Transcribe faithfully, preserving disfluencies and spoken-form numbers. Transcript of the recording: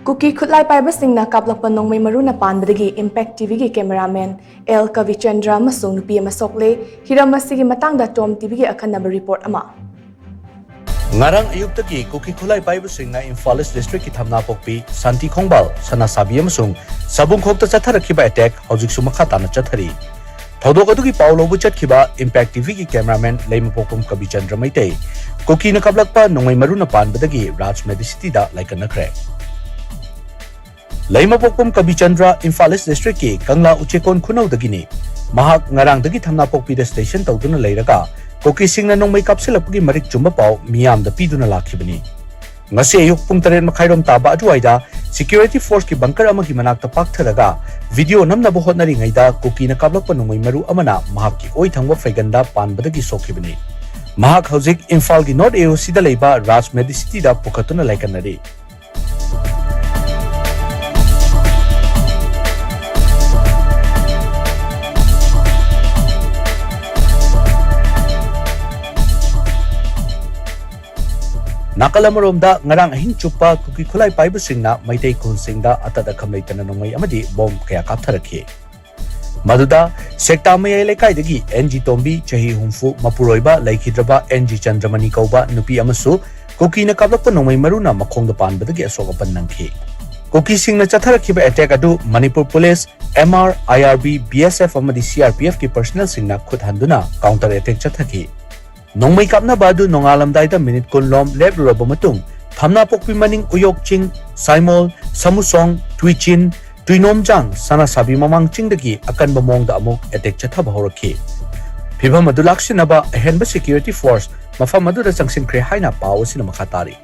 ꯀꯨꯀꯤ ꯈꯨꯠꯂꯥꯏ ꯄꯥꯏꯕꯁꯤꯡꯅ ꯀꯥꯞꯂꯛꯄ ꯅꯣꯡꯃꯩ ꯃꯔꯨꯅ ꯄꯥꯟꯕꯗꯒꯤ Impact ꯇꯤꯚꯤꯒꯤ cameraman L ꯀꯕꯤꯆꯟꯗ꯭ꯔ ꯑꯃꯁꯨꯡ ꯅꯨꯄꯤ ꯑꯃ ꯁꯣꯛꯂꯦ꯫ ꯍꯤꯔꯝ ꯑꯁꯤꯒꯤ ꯃꯇꯥꯡꯗ ꯇꯣꯝ ꯇꯤꯚꯤꯒꯤ ꯑꯈꯟꯅꯕ ꯔꯤꯄꯣꯔꯠ ꯑꯃ꯫ ꯉꯔꯥꯡ ꯑꯌꯨꯛꯇꯒꯤ ꯀꯨꯀꯤ ꯈꯨꯠꯂꯥꯏ ꯄꯥꯏꯕꯁꯤꯡꯅ ꯏꯝꯐꯥꯜ ꯏꯁ ꯗꯤꯁꯇ꯭ꯔꯤꯛꯀꯤ ꯊꯝꯅꯥꯄꯣꯛꯄꯤ, ꯁꯥꯟꯇꯤ ꯈꯣꯡꯕꯥꯜ, ꯁꯅꯥꯁꯥꯕꯤ ꯑꯃꯁꯨꯡ ꯁꯥꯕꯨꯡꯈꯣꯛꯇ ꯆꯠꯊꯔꯛꯈꯤꯕ ꯑꯦꯇꯦꯛ ꯍꯧꯖꯤꯛꯁꯨ ꯃꯈꯥ ꯇꯥꯅ ꯆꯠꯊꯔꯤ꯫ ꯊꯧꯗꯣꯛ ꯑꯗꯨꯒꯤ ꯄꯥꯎ ꯂꯧꯕ ꯆꯠꯈꯤꯕ Impact ꯇꯤꯚꯤꯒꯤ ꯀꯦꯃꯦꯔꯥꯃꯦꯟ ꯂꯩꯃꯄꯣꯛꯄꯝ ꯀꯕꯤꯆꯟꯗ꯭ꯔ ꯃꯩꯇꯩ ꯀꯨꯀꯤꯅ ꯀꯥꯞꯂꯛꯄ ꯅꯣꯡꯃꯩ ꯃꯔꯨꯅ ꯄꯥꯟꯕꯗꯒꯤ ꯔꯥꯖ ꯃꯦꯗꯤꯁꯤꯇꯤꯗ ꯂꯥꯏꯀꯠꯅꯈ꯭ꯔꯦ꯫ ꯂꯩꯃꯄꯣꯛꯄꯝ ꯀꯕꯤꯆꯟꯗ꯭ꯔ ꯏꯝꯐꯥꯜ ꯏꯁ ꯗꯤꯁꯇ꯭ꯔꯤꯛꯀꯤ ꯀꯪꯂꯥ ꯎꯆꯦꯀꯣꯟ ꯈꯨꯅꯧꯗꯒꯤꯅꯤ꯫ ꯃꯍꯥꯛ ꯉꯔꯥꯡꯗꯒꯤ ꯊꯝꯅꯥꯄꯣꯛꯄꯤꯗ ꯁ꯭ꯇꯦꯁꯟ ꯇꯧꯗꯨꯅ ꯂꯩꯔꯒ ꯀꯨꯀꯤꯁꯤꯡꯅ ꯅꯣꯡꯃꯩ ꯀꯥꯞꯁꯤꯜꯂꯛꯄꯒꯤ ꯃꯔꯤꯛ ꯆꯨꯝꯕ ꯄꯥꯎ ꯃꯤꯌꯥꯝꯗ ꯄꯤꯗꯨꯅ ꯂꯥꯛꯈꯤꯕꯅꯤ꯫ ꯉꯁꯤ ꯑꯌꯨꯛ ꯄꯨꯡ ꯇꯔꯦꯠ ꯃꯈꯥꯏꯔꯣꯝ ꯇꯥꯕ ꯑꯗꯨꯋꯥꯏꯗ ꯁꯦꯀ꯭ꯌꯨꯔꯤꯇꯤ ꯐꯣꯔꯁꯀꯤ ꯕꯪꯀꯔ ꯑꯃꯒꯤ ꯃꯅꯥꯛꯇ ꯄꯥꯛꯊꯔꯒ ꯚꯤꯗꯤꯑꯣ ꯅꯝꯅꯕ ꯍꯣꯠꯅꯔꯤꯉꯩꯗ ꯀꯨꯀꯤꯅ ꯀꯥꯞꯂꯛꯄ ꯅꯣꯡꯃꯩ ꯃꯔꯨ ꯑꯃꯅ ꯃꯍꯥꯛꯀꯤ ꯑꯣꯏ ꯊꯪꯕ ꯐꯩꯒꯟꯗ ꯄꯥꯟꯕꯗꯒꯤ ꯁꯣꯛꯈꯤꯕꯅꯤ꯫ ꯃꯍꯥꯛ ꯍꯧꯖꯤꯛ ꯏꯝꯐꯥꯜꯒꯤ ꯅꯣꯔꯠ ꯑꯦ ꯑꯣ ꯁꯤꯗ ꯂꯩꯕ ꯔꯥꯖ ꯃꯦꯗꯤꯁꯤꯇꯤꯗ ꯄꯨꯈꯠꯇꯨꯅ ꯂꯥꯏꯀꯠꯅꯔꯤ꯫ ꯅꯥꯀꯜ ꯑꯃꯔꯣꯝꯗ, ꯉꯔꯥꯡ ꯑꯍꯤꯡ ꯆꯨꯞꯄ ꯀꯨꯀꯤ ꯈꯨꯠꯂꯥꯏ ꯄꯥꯏꯕꯁꯤꯡꯅ ꯃꯩꯇꯩ ꯈꯨꯜꯁꯤꯡꯗ ꯑꯇꯠ ꯑꯈꯝ ꯂꯩꯇꯅ ꯅꯣꯡꯃꯩ ꯑꯃꯗꯤ ꯕꯣꯝ ꯀꯌꯥ ꯀꯥꯞꯊꯔꯛꯈꯤ꯫ ꯃꯗꯨꯗ ꯁꯦꯛꯇꯥ ꯃꯌꯥꯏ ꯂꯩꯀꯥꯏꯗꯒꯤ ꯑꯦꯟ ꯖꯤ ꯇꯣꯝꯕꯤ, ꯆꯍꯤ ꯍꯨꯝꯐꯨ, ꯃꯄꯨꯔꯣꯏꯕ ꯂꯩꯈꯤꯗ꯭ꯔꯕ ꯑꯦꯟ ꯖꯤ ꯆꯟꯗ꯭ꯔꯃꯅꯤ ꯀꯧꯕ ꯅꯨꯄꯤ ꯑꯃꯁꯨ ꯀꯨꯀꯤꯅ ꯀꯥꯞꯂꯛꯄ ꯅꯣꯡꯃꯩ ꯃꯔꯨꯅ ꯃꯈꯣꯡꯗ ꯄꯥꯟꯕꯗꯒꯤ ꯑꯁꯣꯛ ꯑꯄꯟ ꯅꯪꯈꯤ꯫ ꯀꯨꯀꯤꯁꯤꯡꯅ ꯆꯠꯊꯔꯛꯈꯤꯕ ꯑꯦꯇꯦꯛ ꯑꯗꯨ ꯃꯅꯤꯄꯨꯔ ꯄꯨꯂꯤꯁ, ꯑꯦꯝ ꯑꯥꯔ, ꯑꯥꯏ ꯑꯥꯔ ꯕꯤ, ꯕꯤ ꯑꯦꯁ ꯑꯦꯐ ꯑꯃꯗꯤ ꯁꯤ ꯑꯥꯔ ꯄꯤ ꯑꯦꯐꯀꯤ ꯄꯔꯁꯅꯦꯜꯁꯤꯡꯅ ꯈꯨꯠ ꯍꯟꯗꯨꯅ ꯀꯥꯎꯟꯇꯔ ꯑꯦꯇꯦꯛ ꯆꯠꯊꯈꯤ꯫ ꯅꯣꯡꯃꯩ ꯀꯥꯞꯅꯕ ꯑꯗꯨ ꯅꯣꯡꯉꯥꯜꯂꯝꯗꯥꯏꯗ ꯃꯤꯅꯤꯠ ꯀꯨꯟ ꯂꯣꯝ ꯂꯦꯞꯂꯨꯔꯕ ꯃꯇꯨꯡ, ꯊꯝꯅꯥꯄꯣꯛꯄꯤ ꯃꯅꯤꯡ ꯎꯌꯣꯛ ꯆꯤꯡ, ꯁꯥꯏꯃꯣꯜ, ꯁꯃꯨꯁꯣꯡ, ꯇꯨꯏꯆꯤꯟ, ꯇꯨꯏꯅꯣꯝꯖꯥꯡ, ꯁꯅꯥꯁꯥꯕꯤ ꯃꯃꯥꯡ ꯆꯤꯡꯗꯒꯤ ꯑꯀꯟꯕ ꯃꯑꯣꯡꯗ ꯑꯃꯨꯛ ꯑꯦꯇꯦꯛ ꯆꯠꯊꯕ ꯍꯧꯔꯛꯈꯤ꯫ ꯐꯤꯚꯝ ꯑꯗꯨ ꯂꯥꯛꯁꯤꯟꯅꯕ ꯑꯍꯦꯟꯕ ꯁꯦꯀ꯭ꯌꯨꯔꯤꯇꯤ ꯐꯣꯔꯁ ꯃꯐꯝ ꯑꯗꯨꯗ ꯆꯪꯁꯤꯟꯈ꯭ꯔꯦ ꯍꯥꯏꯅ ꯄꯥꯎ ꯑꯁꯤꯅ ꯃꯈꯥ ꯇꯥꯔꯤ꯫